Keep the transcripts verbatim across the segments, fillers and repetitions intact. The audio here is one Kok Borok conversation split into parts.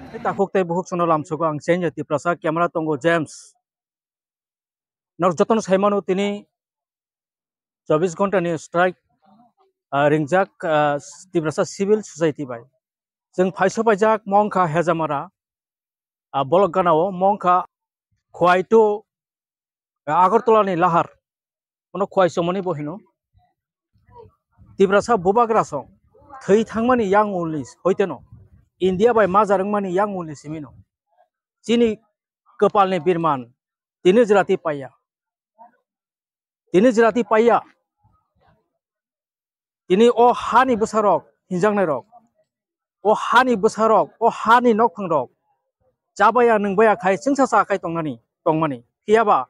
Takhuk tei bukhuk sono lamsogo ang Chenjo Tiprasa, camera tongo James. Nok jotono saimano tini chobbish ghonta ni strike, ah, ringjak, ah, Tiprasa Civil Society bai. Chwng phaiso paijak mongkha Hejamara, ah, bolok ganao mongkha Khwaitu, ah, Agartala ni lahar. Ono Khwai Somoni bo hino. Tiprasa bubagra song thwi thangmani yang ulni hoiteno, India bai majar wngmani yang ulni simino. Chini kwpalni birman tini jrati paiya. Tini jrati paiya. Tini o hani bwsarok hinjaknairok, o hani bwsarok, o hani nokphangrok chabaya nwngbaya khai chwngsa cha khai tongnani, tongmani. Phiyaba,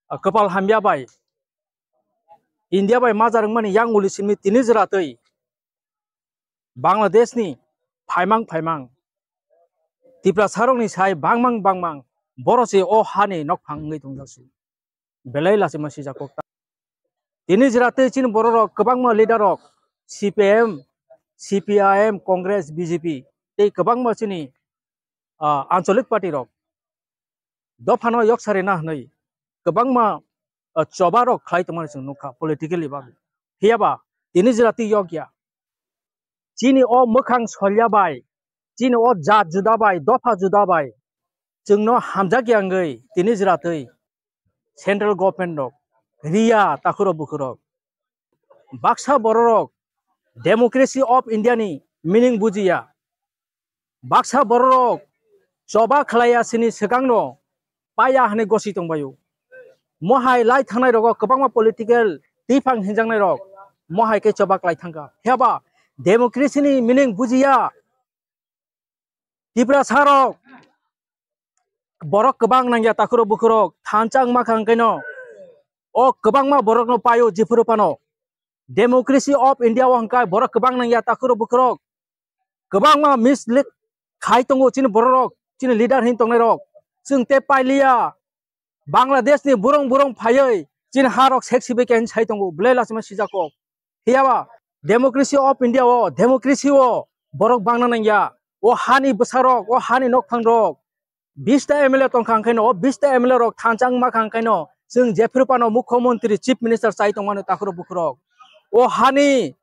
ah, kwpal hamya bai, India bai majar wngmani yang uli simi tini jwra twi Bangladesh ni phaimang phaimang Tiprasa rokni sai bangmang bangmang borok se o hani nokphang wngwi tongjak su. Belai lachima sijak kok ta. Tini jwra twi chini borok rok kwbangma leader rok C P M, C P I M, Congress, B J P tei kwbangma chini, ah, ancholik party rok dophano yoksarina hwnwi kwbangma, ah, choba rok khlai tongmani chwng nukha politically bagwi. Phiyaba tini jwra twi yokya. Chini o mwkhang solya bai, chini o jat juda bai, dopha juda bai chwngno hamjakya wngwi tini jwra twi central government rok riya takhurok bukhurok. Baksa bororok Democracy of India ni meaning bujiya. Baksa bororok choba khlaiya sini swkangno paiya hwnwi gosi tongbaio. Mohai lai thangnai rogo kwbangma political tiphang hinjaknai rok mohai khe choba khlai thangkha. Phiyaba democracy ni meaning bujiya. Tiprasa rok borok kwbang nangya takhurok bukhurok thansa wngma kha hwnkheno o kwbangma borokno paio jephuru phano. Democracy of India o hwnkhai borok kwbang nangya takhurok bukhurok kwbangma mislead khai tongo chini bororok, chini leader hin tongnai rok. Chwng tei pailiya. Bangladesh ni burung burung phaiwi chini ha rok sek sibai khe sai tongo, belai lachima sijak kok. Phiyaba democracy of India o, democracy o borok bangna nangya. O hani bwsarok, o hani nokphang rok, bish ta M L A tongkha hwnkheno, o bish ta M L A rok thansa wngma kha hwnkheno chwng jephuru phano mukhyamantri, chief minister chai tongmani takhurok bukhurok. O hani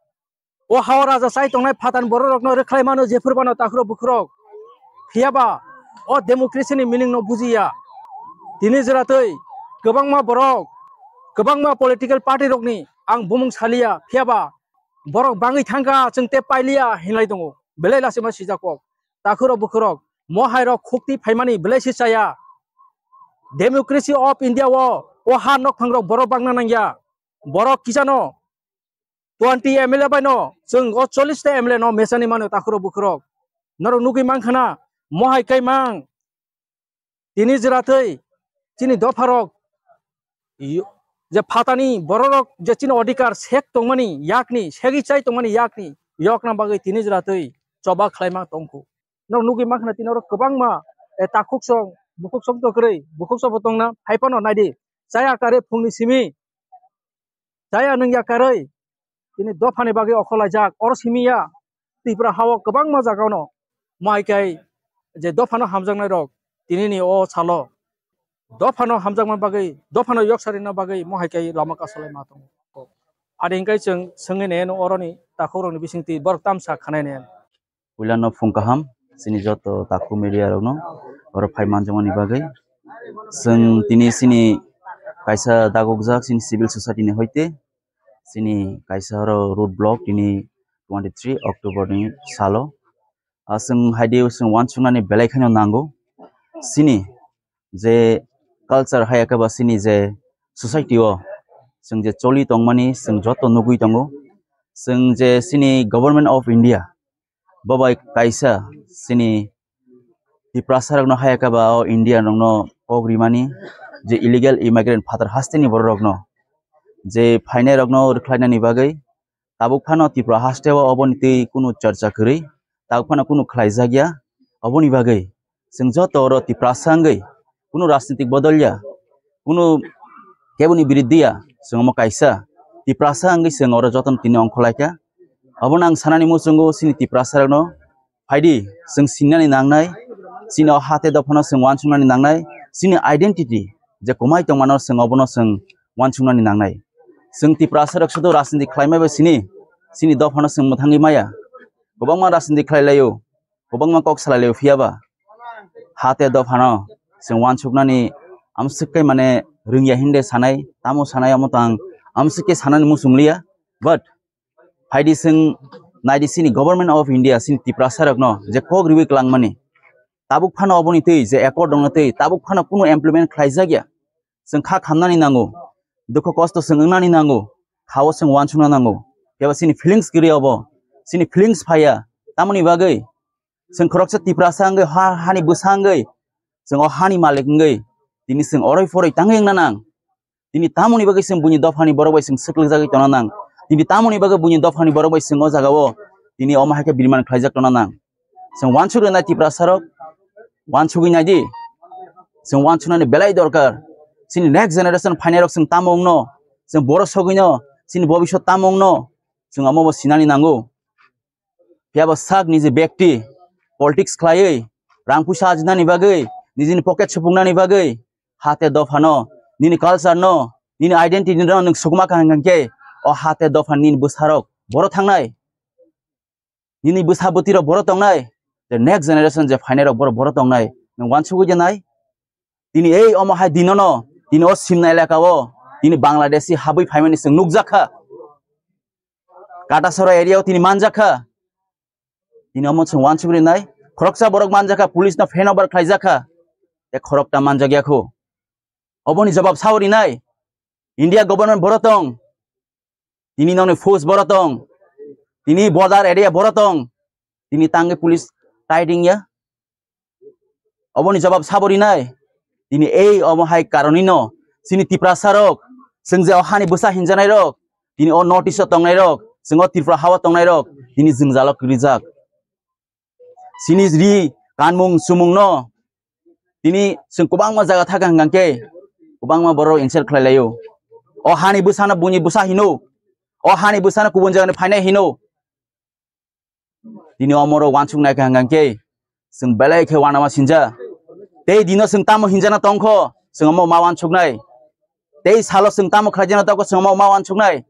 O hao raja chai tongnai phatani bororokno rwkhlai mano jephuru phano takhurok bukhurok. Phiyaba o democracy ni meaning no bujiya. Tini jora twi kwbangma borok, kwbangma political party rokni ang bumung saliya, phiyaba borok bangwi thangkha, chwng tei pailiya hinlai tongo. Belai lachima sijak kok. Takhurok bukhurok, mo hai rok khukti phaimani belai se chaya. Democracy of India o, o ha nokphang rok borok bangna nangya. Borok kisano twenty M L A bai no, chwng o chollish ta M L A no mechani mano takhurok bukhurok. Norok nugwi mankha na, mo hai kai mang. Tini jora twi chini dopharok, yo-, je phatani bororok je chini odhikar sek tongmani yakni, segwi chai tongmani yakni, yokna bagwi tini jora twi choba khlai ma tongkhu. Norok nugwi mankha na tini oro kwbangma, eh, takhuk song, bukhuk song to kwrwi, bukhuk song bo tongna, hai phano naidi. Chaya kare phungni simi, chaya nung ya karwi, tini dophani bagwi okholaijak, oro simi ya, Tripura hao kwbangma jagao no, mo hai kai je dophano hamjaknai rok, tini ni o salo, dophano hamjakma bagwi, dophano yoksarina bagwi, mo hai kai lama kasolai ma tongo. Adi hingkai chwng swngwi nai no oroni takhuk rokni bisingtwi borok tamsa khanai nai. Puilano phung kaham chini joto takhuk media rokno oro phai manjakmani bagwi. Chwng tini chini kaisa dagokjak chini civil society ni hoite chini kaisa oro road block tini twenty three October ni salo. Ah, chwng haidi chwng uansuknani belai kheno nango. Chini je culture hai khe ba chini je society o chwng je choli tongmani chwng joto nugwi tongo. Chwng je chini Government of India bo bai kaisa chini Tiprasa rokno hai khe ba o Indian rokno kok rimani je illegal immigrant phatar hasteni borok rokno je phainai rokno rwkhlainani bagwi tabuk phano Tripura haste o oboni twi kunu chorcha kwrwi, tabuk phano kunu khlaijakya. Oboni bagwi chwng joto oro Tiprasa wngwi kunu rajnitik bodolya, kunu keboni biruddhiya, chwng omo kaisa Tiprasa wngwi chwng oro jotono tini ongkhorlaikha. Obono ang sanani muchungo chini Tiprasa rokno Phaidi, chwng sinani nangnai, chini o hate dophano chwng uansuknani nangnai, chini identity je kwmai tongmano chwng obono chwng uansuknani nangnai. Chwng Tiprasa rok sudu rajniti khlaimai bai sini, chini dophano chwng mwthangwi maya. Kwbangma rajniti khlai laio, kwbangma kok salai laio, phiya ba hate dophano chwng uansuknani amswk khe mane rwngya hinde sanai, tamo sanai omo tang amswk khe sanani muchung liya. But phaidi chwng naidi chini Government of India, chini Tiprasa rokno je kok riwi klangmani, tabuk phano oboni twi je accord dongna twi tabuk phano kunu implement khlaijak ya. Chwng kha khamnani nango, dukho kosto chwng wngnani nango, khao chwng uansukna nango. Phiya ba chini feelings kwrwi obo, chini feelings phaiya, tamoni bagwi chwng khoroksa Tiprasa wngwi ha, hani bwsa wngwi chwng o hani malik wngwi tini chwng oroi phoroi tangwi wngna nang. Tini tamoni bagwi chwng buini dophani borok bai chwng swklugjagwi tongna nang. Tini tamoni bagwi buini dophani borok bai chwng o jagao tini omo hai khe biriman khlaijak tongna nang. Chwng uansuk rwnai Tiprasa rok, uansugwi naidi. Chwng uansuknani belai dorkar. Chini next generation phainai rok chwng tamo wngno, chwng borok sogwino, chini bobiswt tamo wngno, chwng omo bo sinani nango. Phiya bo sak niji bekti politics khlaiwi, rang puisa ajinani bagwi, nijini pocket supuknani bagwi, hate dophano, nini culture no, nini identity no nwng sukma kaham khe, o hate dophani nini bwsarok boro thangnai. Nini bwsa bwtwi rok boro tongnai, the next generation je phainai rok boro boro tongnai, nwng uansugwi de nai. Tini ei omo hai dinono, tini o Simna elaka o, tini Bangladeshi habwi phaimani chwng nukjakha. Katasora area o tini manjakha. Tini omo chwng uansugwi nai, khoroksa borok manjakha, police no fan over khlaijakha. Te khorokta manjakya kho. Oboni jawab sao rinai. India government boro tong. Tini nokni force boro tong. Tini border area boro tong. Tini tangwi police tai ringya. Oboni jawab sabo rinai. Tini ei omo hai karonino chini Tiprasa rok, chwng je o hani bwsa hinjanai rok, tini o North East o tongnai rok, chwng o Tripura ha o tongnai rok, tini jwngjalo kwrwijak. Chini ri kanmung chumungno tini chwng kwbangma jaga thaka hwnkha khe kwbangma borok insult khlai laio. O hani bwsano buini bwsa hino, o hani bwsano kubun jagani phainai hino. Tini omoro uansuk nai kha hwnkha khe chwng belai khe uanama sinja. Tei dino chwng tamo hinjana tongkho, chwng omo ma uansuknai. Tei salo chwng tamo khlaijana tongkho, chwng omo ma uansuknai.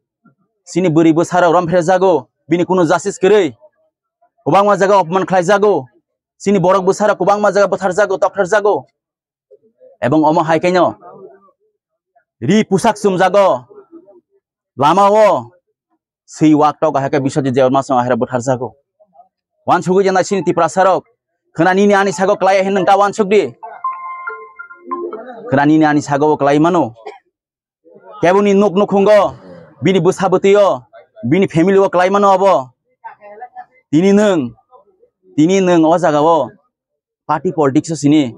Chini bwrwi bwsarok romphre jago, bini kunu justice kwrwi. Kwbangma jaga opman khlai jago. Chini borok bwsarok kwbangma jaga bwthar jago, tokthar jago. Ebong omo hai khe no ri pusak chumjago, lama o swi wak tok hai khe Biswajit Debbarma song ahera bwtharjago. Uansugwi je nai chini Tiprasa rok, khwna nini ani sago klai hin nwng ta uansuk di. Khwna nini ani sago o klai mano. Keboni nuk nukhungo, bini bwsa bwtwi o, bini family o klai mano abo. Tini nwng, tini nwng o jaga o party politics o sini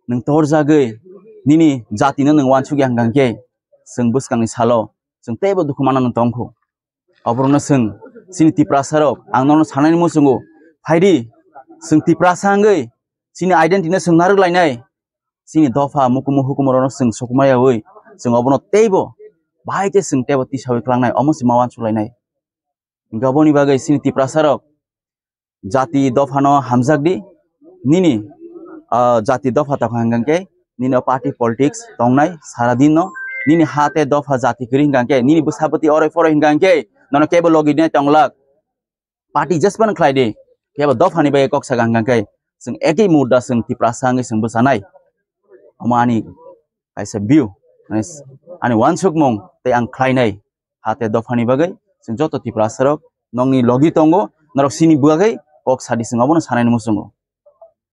nwng torjagwi nini jatino nwng uansukya hwnkha khe chwng bwskangni salo chwng teibo dukhu manna nwng tongkhu. Oborokno chwng chini Tiprasa rok ang nono sanani muchungo, phaidi chwng Tiprasa wngwi chini identity no chwng narwk lainai, chini dopha mukumu hukumu rokno chwng sokma yaui chwng obono teibo bahai khe chwng teibo tisaui klangnai, omo se ma uansuk lainai. Hwnkhe oboni bagwi chini Tiprasa rok jati dophano hamjak di, nini, ah, jati dopha tokha hwnkha khe nini o party politics tongnai sara din no, nini ha tei dopha jati kwrwi hwnkha khe nini bwsa bwtwi oroi poroi hwnkha khe nono kebo logi dinai tonglak. Party jespan khlai di, phiya ba dophani bai kok saga hwnkha khe chwng ekhi mudda chwng Tiprasa wngwi chwng bwchanai. Omo ani kaisa view, ani, ani uansukmung tei ang khlainai. Hate dophani bagwi chwng joto Tiprasa rok nokni logi tongo, norok sini bagwi kok sadi chwng obono sanani muchungo.